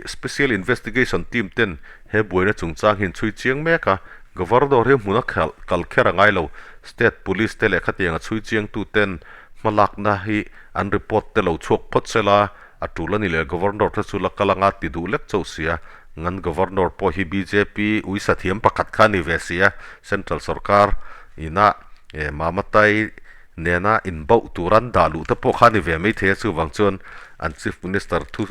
Special Investigation Team ten he buaina chungchang hi an chhui chiang mek a, Governor hi hmuna kal kher a ngai lo, State Police te leh khatianga chhui chiangtu ten hmalakna hi an report te lo chhuak phawt sela, A tul a ni leh Governor te chu la kal anga ti duh lek chauh sia, ngan Governor pawh hi bjp uisa thiam pakhat kha a ni ve sia, Central sorkar ina Mamatai nena inbauh tur an dah luh te pawh kha a ni ve mai thei a, chuvang chuan an Chief Minister thu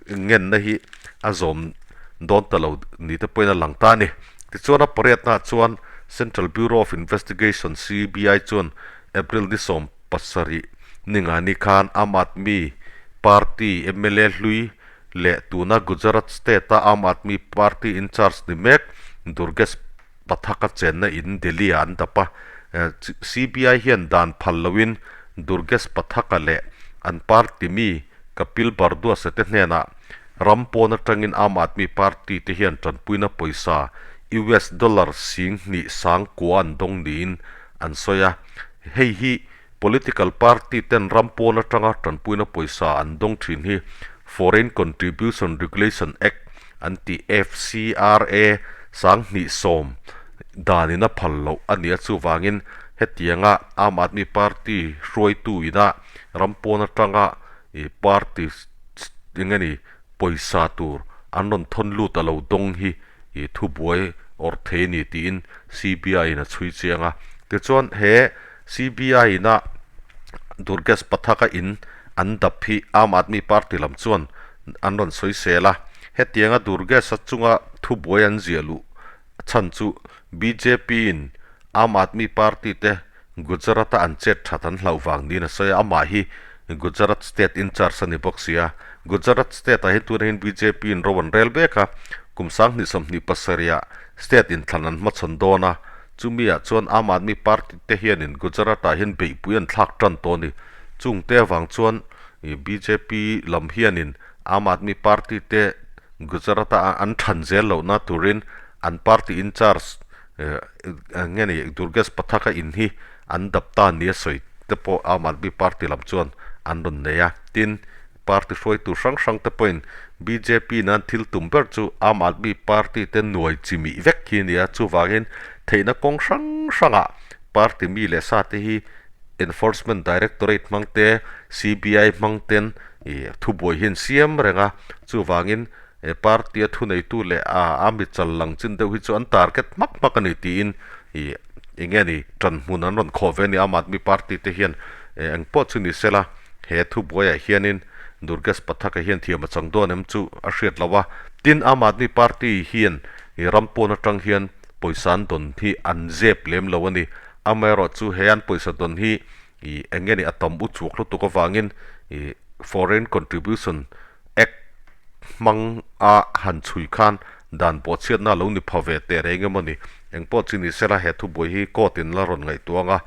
ngenna hi a zawm dawn ta lo ni te pawhin a lang ta a ni. Tichuan a pariatnaah chuan Central Bureau of Investigation, CBI, chuan April ni 17 ningani khan Aam Aadmi Party mla hlui leh tuna Gujarat state-a Aam Aadmi Party in-charge ni mek Durgesh Pathak-a chenna in Delhi-ah an dap a. CBI hian dan phal loin Durgesh Pathak-a leh an party mi Kapil Bhardwaj-a te hnenah ram pawn atangin Aam Aadmi Party te hian tanpuina pawisa US dollar 10,000 sangkua an dawng niin an sawi a. Hei hi political party ten ram pawn atanga tanpuina pawisa an dawng thin hi Foreign Contribution Regulation Act an tih FCRA 2010 danin a phal loh a ni a, chuvangin hetianga Aam Aadmi Party hruaitu ina ram pawn atanga party eng nge ni pawisa tur an rawn thawn lut a lo dawng hi i thubuai awrh thei a ni tiin CBI in a chhui chiang a. Tichuan he CBI ina Durgesh Pathak-a in an dap hi Aam Aadmi Party lam chuan an rawn sawi sel a. Hetianga Durgesh-a chunga thubuai an ziah luh chhan chu bjp in Aam Aadmi Party te Gujarat-a an chet that an hlauh vang niin a sawi a, amah hi Gujarat state in-charge a ni bawk si a. Gujarat state-ah hian tunah hian BJP-in ro an rel mek a, kum 2027-ah state inthlan an hmachhawn dawn a, chumi-ah chuan Aam Aadmi Party te hianin Gujarat-ah hian beihpui an thlak tan tawh a ni. Chungte avang chuan BJP lam hianin Aam Aadmi Party te Gujarat-a an than zel lohna turin an party in-charge Eng nge ni Durgesh Pathak-a in hi an dap ta nia sawi te pawh Aam Aadmi Party lam chuan an rawn nei a. Tin, party hruaitu hrang hrang te pawhin bjp nan thil tum ber chu Aam Aadmi Party te nuai chi mih vek hi a ni a. Chuvangin theihna kawng hrang hrangah party mi leh sa te hi Enforcement Directorate hmang te, CBI hmang ten thubuai hi an siam reng a. Chuvangin He party a thuneitu leh a a mi chal lang chin deuh hi chu an target hmak hmak a ni tiin ih eng nge ni tan hmun an rawn khawh ve a ni Aam Aadmi Party te hian eng pawh chu ni sela he thubuaiah hianin Durgesh Pathak-a hian thiam a chang dawn em chu a hriat lo a, tin Aam Aadmi Party hian ih ram pawn atang hian pawisa an dawn hi an zep lem lo a ni. Amaherawhchu he an pawisa dawn hi ih eng nge ni a tam uchuak lutuk avangin ih Foreign Contribution Act hmang a han chhui khan dan bawhchhiatna lo ni pha ve teh reng emaw ni? Engpawh chi ni sela he thubuai hi court in la rawn ngaihtuah ang a,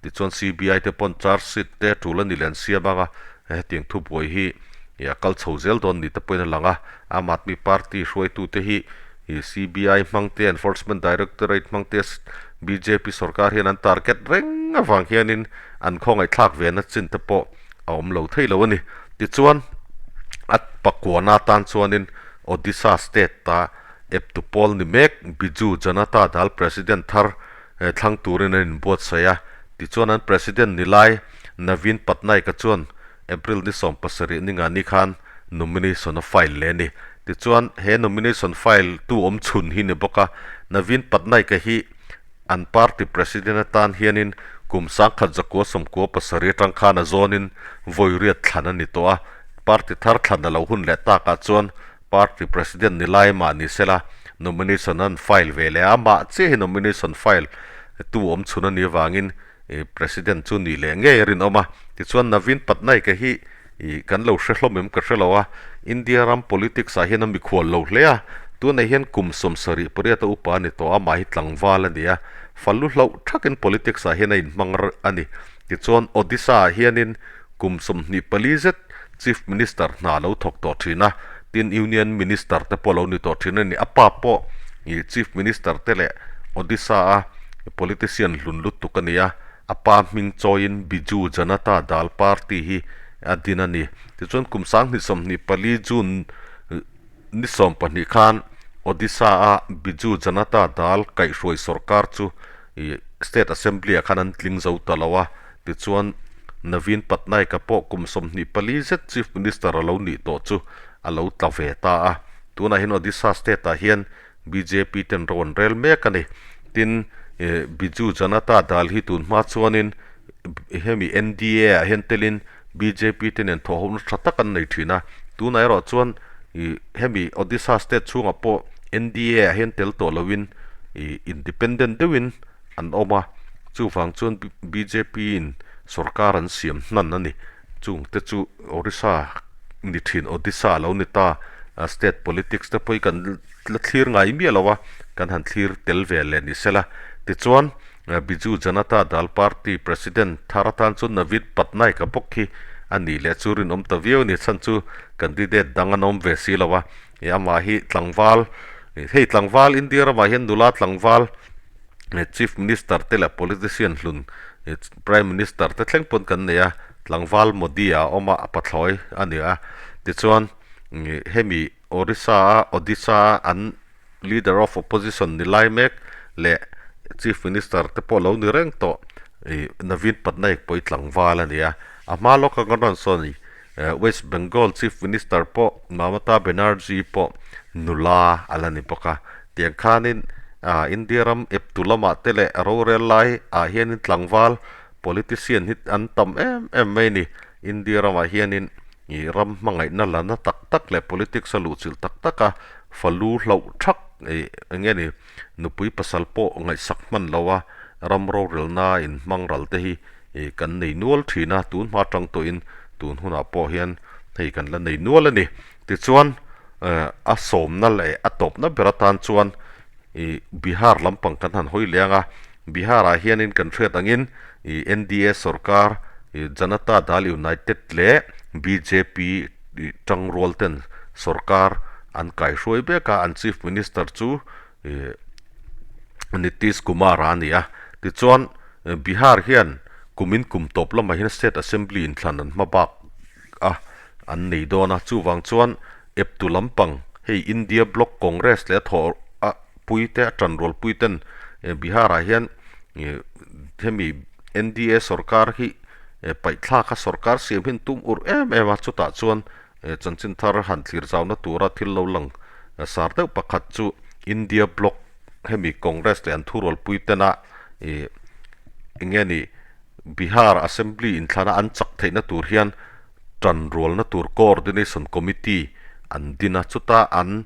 tichuan CBI te pawn charge sheet te tul a ni leh an siam ang a, hetiang thubuai hi a kal chho zel dawn ni te pawhin a lang a, Aam Aadmi Party hruaitute hi. Ih CBI hmang te, Enforcement Directorate hmang te bjp sorkar hian an target reng avang hianin an khawngaihthlak ve na chin te pawh a awm lo thei lo a ni. Tichuan, a pakuana atan chuanin Odisha state a eptu pawl ni mek Biju Janata Dal President thar thlang turin an inbuatsaih a. Tichuan an President ni lai Naveen Patnaik-a chuan April ni 17 ninga ni khan nomination a file leh a ni. Tichuan he nomination file tu awm chhun hi ni bawk a, Naveen Patnaik-a hi an party president atan hianin kum 1997 atang khan a zawnin vawi riat thlan a ni tawh a, party thar thlan a lo hun leh takah chuan party president ni lai mah ni sela nomination an file ve leh a, amah chiah hi nomination file tu awm chhun a nih avangin President chu nih leh ngei a rinawm a, tichuan Naveen Patnaik-a hi kan lo hre hlawm em ka hre lo a, India ram politics ah hian a mikhual lo hle a, tunah hian kum 78 a upa a ni tawh a, amah hi tlangval a ni a, falu hlauh thakin politics ah hian a inhmang a ni. Tichuan Odisha ah hianin kum 24 zet Chief Minister hna a lo thawk tawh thin a, tin Union Minister te pawh a lo ni tawh thin a ni. A pa pawh Chief Minister te leh Odisha a politician hlun lutuk a ni a, a pa hming chawiin Biju Janata Dal Party hi a din a ni. Tichuan kum 2024 June ni 12 khan Odisha a Biju Janata Dal kaihhruai sorkar chu State Assembly ah khan an tling zo ta lo a, tichuan Naveen Patnaik-a pawh kum 24 zet Chief Minister a lo nih tawh chu a lo tla ve ta a. Tunah hian Odisha State ah hian bjp ten ro an rel mek a ni. Tin, Biju Janata Dal hi tun hma chuanin hemi NDA ah hian telin bjp te nen thawhhawmna tha tak an nei thin a. Tunah erawh chuan hemi Odisha state chhungah pawh NDA ah hian tel tawh loin independent deuhin an awm a. Chuvang chuan bjp in sorkar an siam hnan a ni. Chungte chu Orissa ni thin Odisha a lo ni ta. State politics te pawh hi kan la thlir ngai miah lo a, kan han thlir tel ve leh ni sela. Tichuan, Biju Janata Dal Party President thar atan chuan Naveen Patnaik a bawk hi a nih leh chu rinawm ta viau a ni. Chhan chu candidate dang an awm ve si lo a, amah hi tlangval, hei tlangval India ramah hian nula tlangval Chief Minister te leh politician hlun Prime Minister te thleng pawn kan nei a, tlangval Modi a awm a, a pathlawi a ni a. Tichuan, hemi Orissa a Odisha a an Leader of Opposition ni lai mek leh Chief Minister te pawh lo ni reng tawh Naveen Patnaik pawh hi tlangval a ni a. A hma lawk a kan rawn sawi West Bengal Chief Minister pawh Mamata Banerjee pawh nula a la ni bawk a. Tiang khanin India ram eptu lamah te leh rorel lai ah hianin tlangval politician hi an tam em em mai a ni. India ramah hianin ih ram hmangaihna la na tak tak leh politics a luhchilh tak tak a, falu hlauh thak ih eng nge ni nupui pasal pawh ngaihsak hman lo a, ram rorelna inhmang ral te hi ih kan nei nual thin a, tun hma atang tawhin tun hunah pawh hian hei kan la nei nual a ni. Tichuan a sawmna leh a tawpna ber atan chuan ih Bihar lampang kan han hawi leng a, Bihar ah hianin kan hriat angin ih NDA sorkar ih Janata Dal United leh bjp ih tangrual ten sorkar an kaihruai mek a, an Chief Minister chu ih Nitish Kumar a ni a. Tichuan Bihar hian kumin kum tawp lamah hian State Assembly inthlan an hma bak a an nei dawn a, chuvang chuan eptu lampang hei India Bloc Congress leh a thawh a pui te a tanrual pui ten Bihar ah hian hemi NDA sorkar hi paihthlak a sorkar siam hi an tum urh em em a, chutah chuan chanchin thar han thlir zauna tura thil lo lang sar deuh pakhat chu India Bloc hemi Congress leh an thurual pui tena ih eng nge ni Bihar Assembly inthlana an chak theihna tur hian tanrualna tur Coordination Committee an din a, chuta an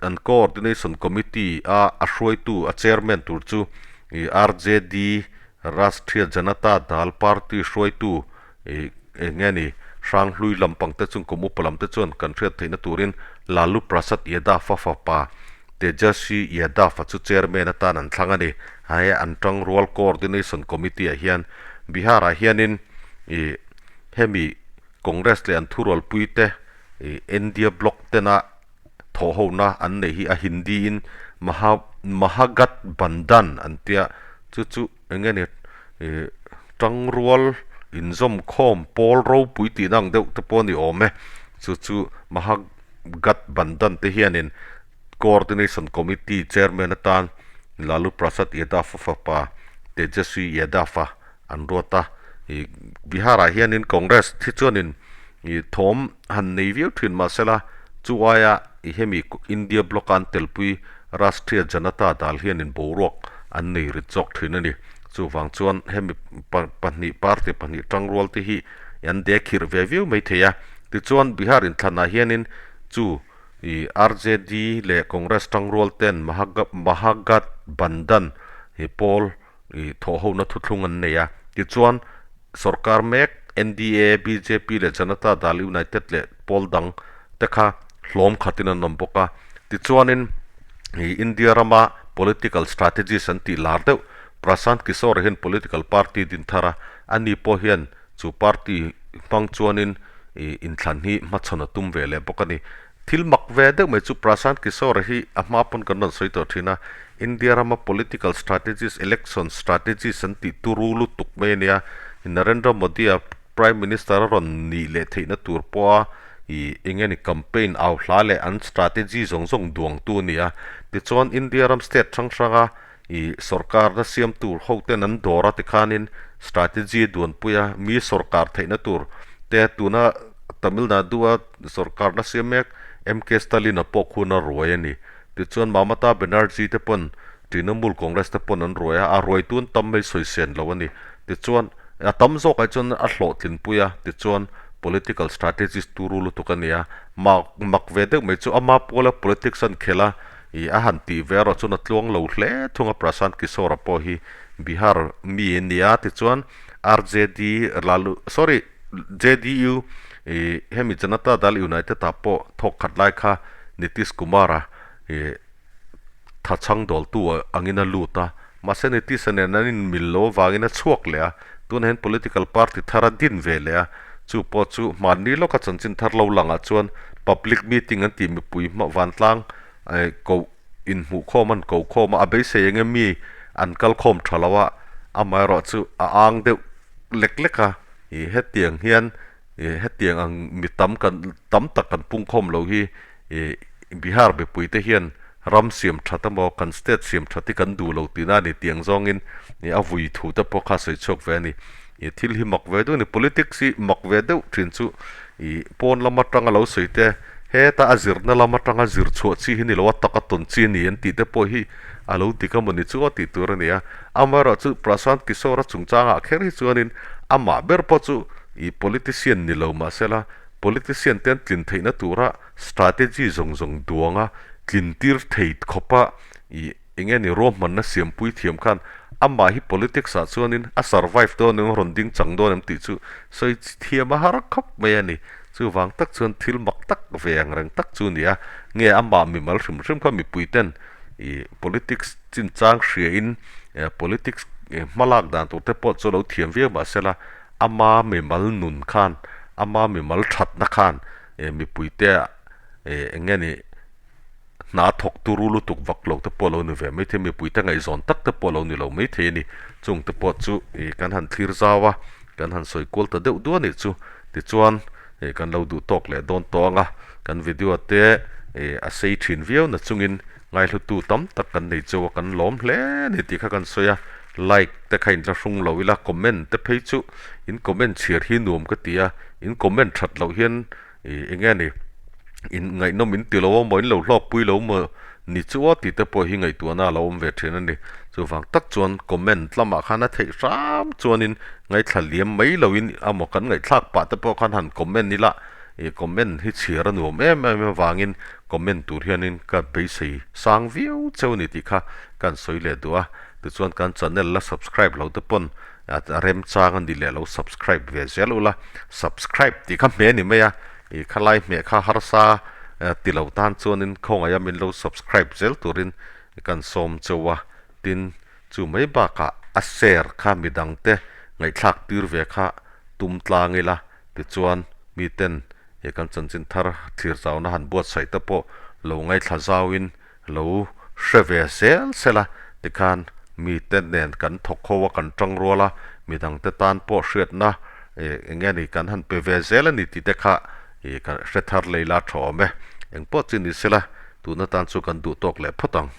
an Coordination Committee a a hruaitu a chairman tur chu ih RJD, Rashtriya Janata Dal party hruaitu ih eng nge ni Hranghlui lampang te chung kum upa lam te chuan kan hriat theihna turin Lalu Prasad Yadav a fapa Tejaswi Yadav a chu chairman atan an thlang a ni. He an tangrual Coordination Committee ah hian Bihar ah hianin ih hemi Congress leh an thurualpui te ih India bloc tena. thawhhona an neih hi a Hindi in Maha Mahagathbandhan an tia chu chu eng nge ni ih tangrual inzawm khawm pawl ropui tihna ang deuh te pawh a ni awm e chu chu Mahagathbandhan te hianin Coordination Committee Chairman atan Lalu Prasad Yadav a fapa Tejaswi Yadav a an ruat a, ih Bihar ah hianin Congress thi chuanin ih thawm han nei viau thin mahsela chu aia ih hemi India block a an telpui Rashtriya Janata Dal hianin boruak an nei rit zawk thin a ni. Chuvang chuan hemi pahnih party pahnih tangrual te hi an dekhirh ve viau mai thei a, tichuan Bihar inthlanah hianin chu ih RJD leh Congress tangrual ten Mahagathbandhan hi pawl ih thawhhona thuthlung an nei a. Tichuan, sorkar mek NDA, bjp leh Janata Dal United leh pawl dang te kha hlawm khatin an awm bawk a. Tichuanin, ih India rama political strategist an tih lar deuh Prashant Kishore hian political party din thar a, ani pawh hian chu party hmang chuanin ih inthlan hi hmachhawn a tum ve leh bawk a ni. Thil mak ve deuh mai chu Prashant Kishore hi a hma pawn kan rawn sawi tawh thin a, India rama political strategist, election strategist an tih turu lutuk mai a nia. Narendra Modi-a Prime Minister a rawn nih leh theihna tur pawha ih eng nge ni campaign au hla leh an strategy zawng zawng duangtu a ni a. Tichuan India ram state hrang hranga ih sorkarna siam tur ho ten an dawr a tikhanin strategy a duanpui a, mi sorkar theihna tur te tuna Tamil Nadu-a Sorkarna siam mek MK Stalin-a pawh khun a ruai a ni. Tichuan Mamata Banerjee te pawn Trinamool Congress te pawn an ruai a, a ruaitu an tam mai sawi sen lo a ni. Tichuan a tam zawk ai chuan a hlawhtlinpui a, tichuan political strategist turu lutuk a ni a. Mak mak ve deuh mai chu ama puala politics an khelh a, ih a han tih ve erawh chuan a tluang lo hle thung a Prashant Kishore-a pawh hi Bihar mi a ni a, tichuan RJD Lalu sorry. JDU ih hemi Janata Dal United ah pawh thawk khat lai kha Nitish Kumar-a ih tha chhang dawltu angin a lut a, mahse Nitish-a nen an inmil lo avangin a chhuak leh a, tunah hian political party thar a din ve leh a, chu pawh chu hmanni lawka chanchin thar lo langah chuan public meeting an tih mipui hma vantlang eh koh inhmuhkhawm an kokhawm a, a beisei eng emi an kalkhawm tha lo a, amaherawhchu a ang deuh lek lek a. Ih hetiang hian ih hetiang ang mi tam kan tam tak kan pungkhawm lo hi ih Bihar mipui te hian ram siam that emaw kan state siam that hi kan duh lo tihna a ni tiang zawngin ih a vui thu te pawh kha a sawi chhuak ve a ni. Ih thil hi mak ve deuh a ni politics hi mak ve deuh thin chu ih pawn lam atanga lo sawi te heta a zirna lam atanga zir chhuah chi hi ni lo a taka tawn chi a ni an tih te pawh hi a lo dik a mawni chu a tih tur a ni a. Amaherawhchu Prashant Kishore-a chungchangah kher hi chuanin amah ber pawh chu ih politician ni lo mahsela politician te an tlin theihna tura strategy zawng zawng duanga tlin tir thei khawpa ih eng nge ni ruahmanna siampui thiam khan amah hi politics ah chuanin a survive dawn em a rawn ding chang dawn em tih chu sawi thiam a har khawp mai a ni. Chuvang tak chuan thil mak tak ve ang reng tak chu a ni a, nge amah mimal hrim hrim kha mipui ten ih politics chinchang hria in politics hmalak dan tur te pawh chu lo thiam viau mahsela ama mimal nun khan ama mimal thatna khan mipui te ah eng nge ni hna thawk turu lutuk vak lo te pawh lo ni ve maithei mipui te ngaihzawn tak te pawh lo ni lo maithei a ni chung te pawh chu ih kan han thlir zau a kan han sawi kual ta deuh duah a nih chu tichuan ih kan lo duh tawk leh dawn tawh ang a kan video te ih a sei thin viau na chungin Ngaihlutu tam tak kan nei chauh a, kan lawm hle a ni tih kha kan sawi a, like te kha in tlahrung lo ila, comment te phei chu in comment chhiar hi nuam ka ti a, in comment that loh hian ih eng nge ni in ngaihnawm in ti lo a maw in lo hlawkpui lo maw ni chu aw tih te pawh hi ngaihtuahna a lo awm ve thin a ni. Chuvang tak chuan comment lamah khan a theih hram chuanin ngaithla liam mai loin amaw kan ngaihthlak pah te pawh khan han comment ila ih comment hi chhiar a nuam em em avangin Comment tur hianin ka beisei sang viau cheu ni tih kha kan sawi leh duh a, tichuan kan channel la subscribe lo te pawn a remchang a ni leh lo subscribe ve zel ula, subscribe tih kha hmeh a ni mai a, ih khalai hmeh kha harsa ti lo tan chuanin khawngaih a min lo subscribe zel turin kan sawm cheu a, tin chu mai bakah a share kha midang te ngaihthlak tir ve kha tum tlang ila tichuan miten He kan chanchin thar thlir chauna han buatsaih te pawh lo ngaithla zauin lo hre ve zel sela tikhan mite nen kan thawk ho a kan tang rual a, midangte tan pawh hriatna ih eng nge ni kan han pe ve zel a ni tih te kha ih ka hre thar lei la tha awm e. Engpawh chi ni sela tuna tan chu kan duh tawk leh phawt ang.